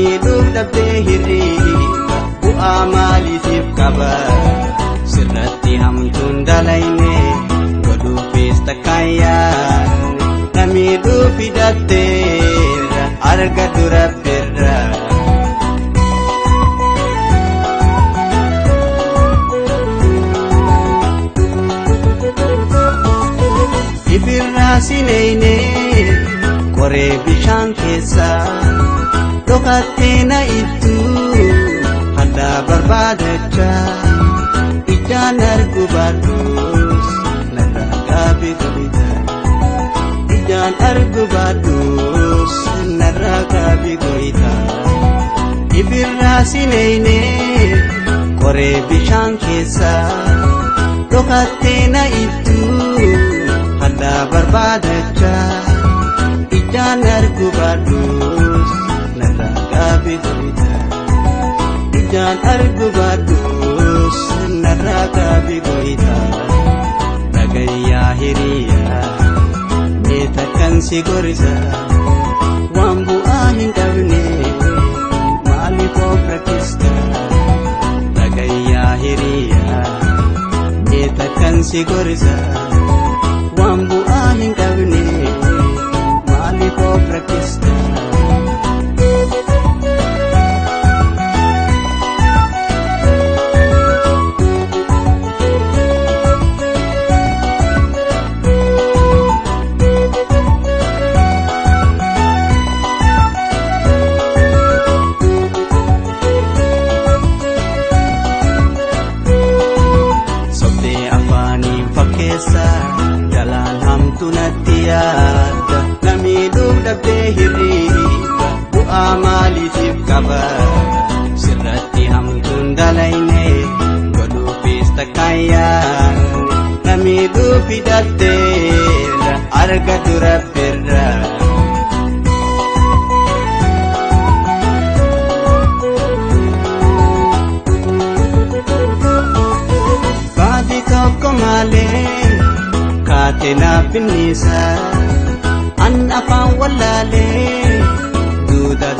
Namiidhuuf dhabdee hirriiba bu'aa maaliitiif qaba? Sirratti hamtuun dalayne godhuufis takkaan yaadne namiidhuuf hidhatteerra argadhu rabbirra. Ibirraa sineeyne qoree bishaan keessa dhokattee na ittuu haddaa barbaadacha ijaan argu baadhus narraa gaabii goyita ijaan argu baadhus narraa gaabii goyita ibirraa sineeyne qoree bishaan keessa dhokattee na ittuu haddaa barbaadacha ijaan argu baadhus narraa gaabii goyita ijaan argu baadhus narraa gaabii goyita dhagayyaa hiriyaa mee takkan si gorsa waan bu'aa hin qabne maaliif of rakkista dhagayyaa hiriyaa mee takkan si gorsa waan bu'aa hin qabne maaliif of rakkista. Sobdee afaaniin fakkeessa jalaan hamtu natti yaadda namiidhuuf dhabdee hirriiba bu'aa maaliitiif qaba sirratti hamtuun dalayne godhuufis takkaan yaadne namiidhuuf hidhatteerra argadhu rabbirra. Baadii tokko malee kaatee naaf binniisa an afaan wallaalee duuda